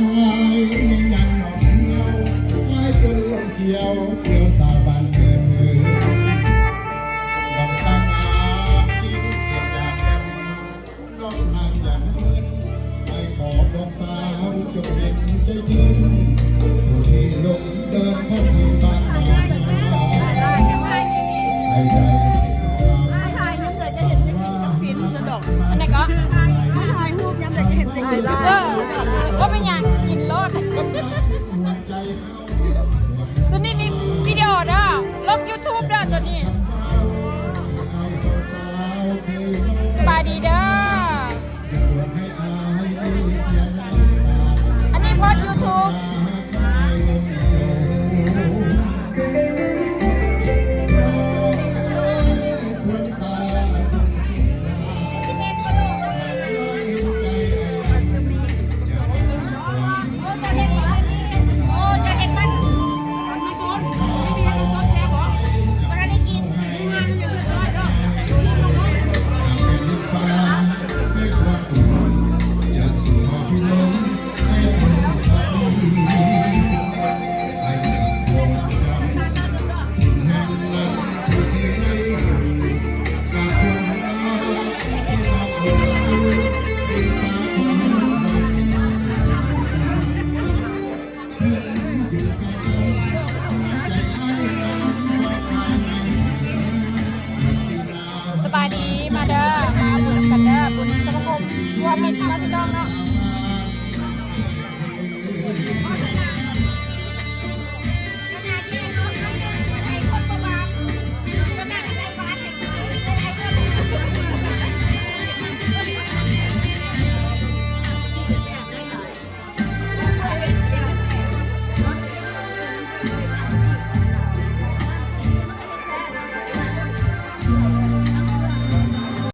ຍ ຍັງນອກເຫີ່ຽວ ຫຼາຍຈົນລົມກ່ຽວ ກ່ຽວສາວບ້ານເກີດ ນ້ອງສາວງາມ ຍິ້ມເປັນດາວແກ້ມ ນ້ອງຫາກຢ່າເມີນ ໄປຂໍບອກສາວ ຈົ່ງເຫັນໃຈເດີນ ຜູ້ທີ່ຫຼົງເດີນ ພາເພິ່ນບ້ານມາ ໃຫ້ໄດ້ເຫັນຄວາມ ອັນໃດກໍ ເອີ ບໍ່ເປັນຫຍັງ ກິນໂລດ ຕົວນີ້ມີວິດີໂອເດີ ລົງຢູທູບເດີຕົວນີ້ ສະບາຍດີເດີ ອັນນີ້ໂພສຢູທູບ. ສະບາຍດີ ມາເດີ ມາບຸນກັນເດີ ບຸນສະມາຄົມທົ່ວມິດເນາະ ພີ່ນ້ອງເນາະ.